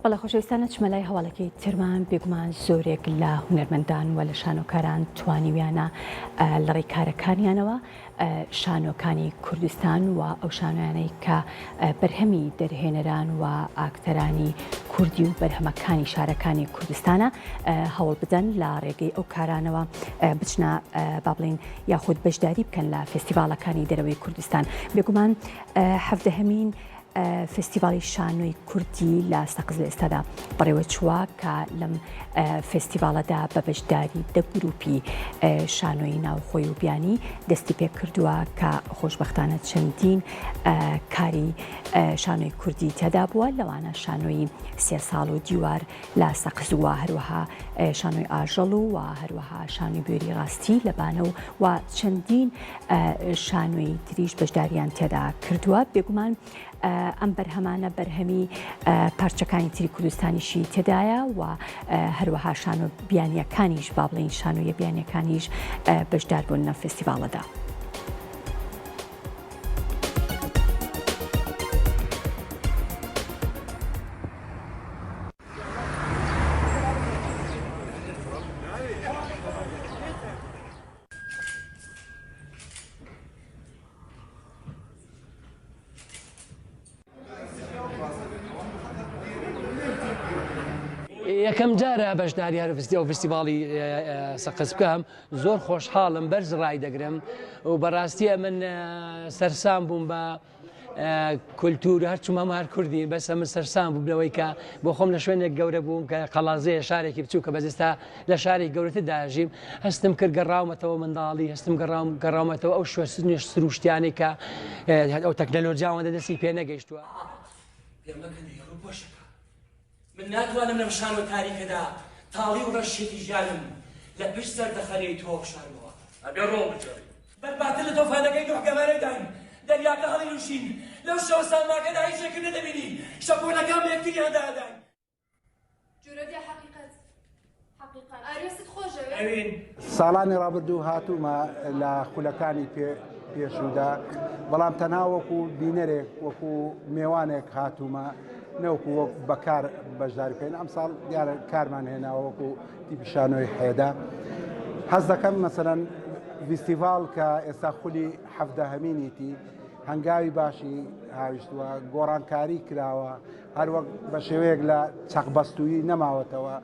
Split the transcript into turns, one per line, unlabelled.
بەڵێ خۆشەویستان ئەچمە لای هەواڵێکی ترمان بێگومان زۆرێک لە هونەرمەندان و لە شانۆکاران توانیویانە لە ڕێی کارەکانیانەوە شانۆکانی کوردستان و ئەو شانۆیانەی کە بەرهەمی دەرهێنەران و ئاکتەرانی کوردی و بەرهەمەکانی شارەکانی کوردستانە هەوڵ بدەن لە ڕێگەی ئەو کارانەوە بچنە با بڵین یاخود بەشداری بکەن لە فێستیڤاڵەکانی دەرەوەی کوردستان بێگومان حەڤدەهەمین فێستیڤاڵی شانۆی کوردی لە سەقز لە ئێستادا بەڕێوەچووە کە لەم فێستیڤاڵەدا بە بەشداری دە گروپی شانۆی ناوخۆی و بیانی دەستی پێکردووە کە خۆشبەختانە چەندین کاری شانۆی کوردی تێدا بووە لەوانە شانۆی سێ ساڵ و دیوار لە سەقز و هەروەها شانۆی ئاژەڵ و و هەروەها شانۆی بوێری ڕاستی لە بانە و و چەندین شانۆی تریش بەشداریان تێدا کردووە بێگومان ئەم بەرهەمانە بەرهەمی پارچەکانی تری کوردستانیشی تێدایە و هەروەها شانۆ بیانیەکانیش با بڵێین شانۆیە بیانیەکانیش بەشدار بوون لەم فێستیڤاڵەدا.
یەکەم جارە بەشداری هەر ئەو فستیڤاڵی سەقز بکەم زۆر خۆشحاڵم بەرز ڕای دەگرم و بەڕاستی ئەمن سەرسام بووم بە کولتور هەرچوم هەموو هەر کوردین بەس ئەمن سەرسام بووم لەوەی کە بۆ خۆم لە شوێنێک گەورە بووم کە قەڵازەیە شارێکی بچووکە بەس ئێستا لە شارێکی گەورەتر داژیم هەستم کرد گەڕاومەتەوە منداڵی هەستم گەڕاوم گەڕاومەتەوە ئەو شوێ سروشتیانەی کە ئەو تەکنەلۆژیا ئەوەندە دەستی پێ نەگەیشتووە.
پێمەکەنە ڕووپۆشەکە من ناتوانم لەم شانۆ تاریکەدا تاڵی و ڕەشیەتی ژیانم لە پشت زەردەخەنەی تۆ بشارمەوە.
ئەبێ ڕۆڵ بگێڕی.
بەرپاتر لە تۆفانەکەی نوح گەمارۆی داین، دەریاکە هەڵیلووشین، لەو شەوە سامناکەدا هیچێکم نەدەبینی، شەپۆلەکان بە یەکتریان دادەداین.
جورەدیا حەقیقەت حەقیقەت ئاریۆست خۆشەوێ؟
ئەوین.
ساڵانی ڕابردوو هاتوومە لە خولەکانی پێشوودا، بەڵام تەنها وەکو بینەرێک وەکو مێوانێک هاتوومە نەوەکو وەک بەکار بەشداری بکەین ئەمساڵ دیارە کارمان هێناوە وەکو تیپی شانۆی حێدا حەز دەکەم مەسەلەن ڤیستیڤاڵ کە ئێستا خولی حەفدەهەمینیتی هەنگاوی باشی هاویشتووە گۆڕانکاری کراوە هەروەک بە شێوەیەک لە چەقبەستوویی نەماوەتەوە.